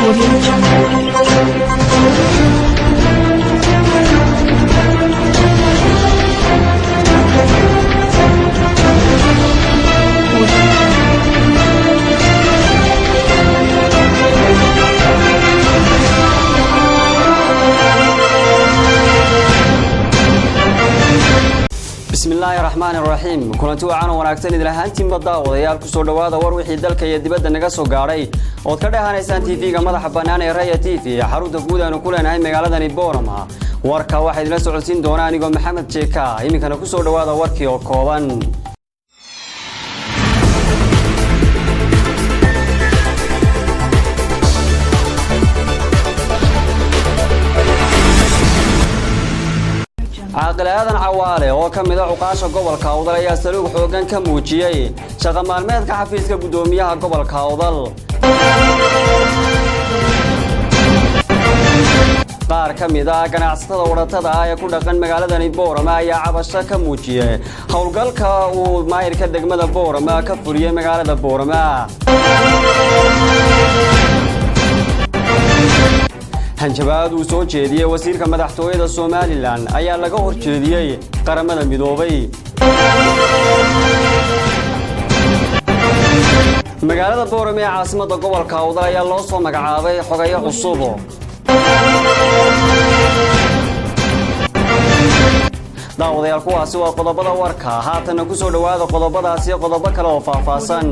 Audio Jungle. Audio Jungle. Bismillaahi raxmaani raxiim. Kulanti wacan oo wanaagsan idin ahaantiinba, daawadayaal. Kusoo dhowaada war wixii dalka iyo dibadda naga soo gaadhay ood ka dhehanaysaan TV-ga madaxa bannaan ee Raya TV, xarunta guud aanu ku leenahay magaaladani Boorama. Warka waxaa idinla socodsiin doona anigoo Maxamed Jeeka. Iminkana kusoo dhowaada warkii oo kooban. Caaqil Aadan Cawaale oo ka mid a cuqaasha gobolka Awdal ayaa saluug xooggan ka muujiyey shaqa maalmeedka xafiiska guddoomiyaha gobolka Awdal. Qaar ka mid ah ganacsatada wadhatada ah ee ku dhaqan magaaladani Boorama ayaa cabasho ka muujiyey howlgalka uu maayirka degmada Boorama ka fuliyey magaalada Boorama. Hanjabaad uu soo jeediyey wasiirka madaxtooyada Somalilan ayaa laga hor jeediyey Qaramada Midoobay. Magaalada Boorame ee caasimadda gobolka Awdal ayaa loo soo magacaabay xogayo cusub. Daawadayaal, kuwaasi waa qodobada warka. Haatanna ku soo dhowaada qodobadaasi qodobo kale oo faahfaahsan.